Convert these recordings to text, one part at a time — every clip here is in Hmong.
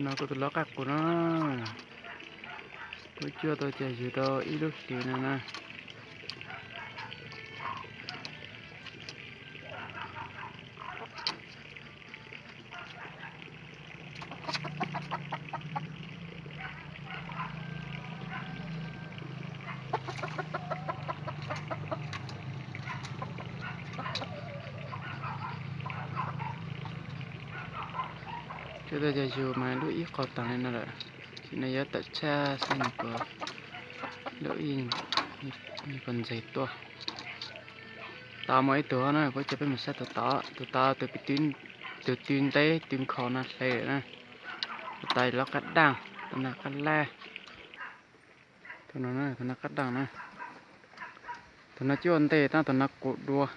No kuv tus loj qab qus no, kuv cuaj tau cas yug tau ib lub hlis no na. Cuaj tau cas yug mas lub ib qau taag li no lawm. Tam sim no yuav tawm tshaj saib nws puas, lub ib, nws puas ntxeg tuaj. Tau muaj ib tug na, kuv coj peb mus saib tus tod, tus tod tus tw nteb tw nkhaus no hle lawm na. Tus tod loj qab daaj, tus no qab laj. Tus no, tus no qab daaj na. Tus no cuaj ntej tab tus no qus dua.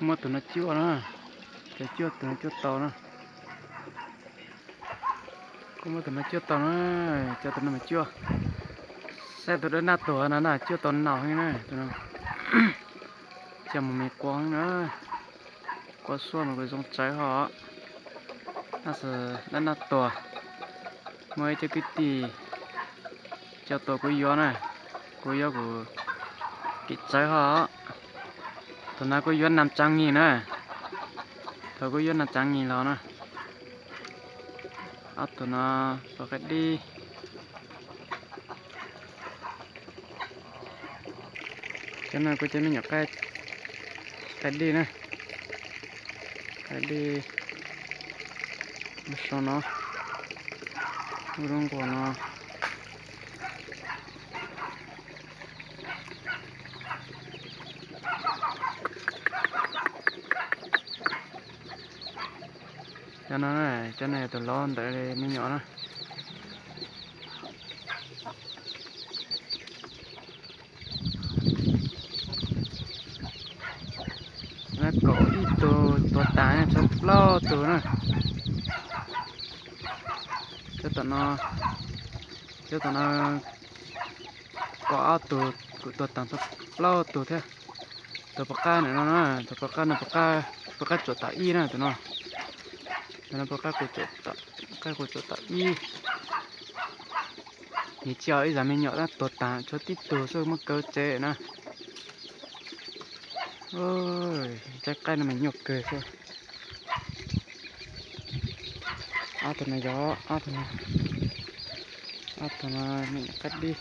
Kuv muab tus no cuaj na, cov cuaj tus no cuaj tau na. Kuv muab tus no cuaj tau na, cov tus no mas cuaj. Saib tus dawb naj tuag no na, cuaj tau naus heev na tus no. Coj mus me qua na, qua suab mas kuv zoo tsawv ho. Tab sis dawb naj tuag, muaj ib cov kwv tij coj tuaj kuv yuav na, kuv yuav kuv kev tsawv ho. Tus no kuv yuav nas tsaav nyis na, thaum kuv yuav nas tsaav nyis los na. Ob tug no tus qaib dib. Cov no kuv cov me nyuam qaib dib na, qaib dib. Mus sau no, lub nquag no. Cov no, cov no yog tus loj ntawm me nyuam na. Kaum ib tug tuag tas, tshuav plaub tug na. Cov tom no, cov tom no kaum ob tug kuj tuag tas, tshuav plaub tug thiab. Tus puas qab ntawm no na, tus puas qab no, puas qab tsuam tom ib na tus no. Tus no puas qab, qab kuv tsuam tom ib. Nws tsis ib zag me nyuam tab tuag tas, tshuav tib tug xwb muab kaw tsev na. Tsaib qaib no mas nyuaj kawg xwb. Ob tug no yog, ob tug no, ob tug no me nyuam qaib dib.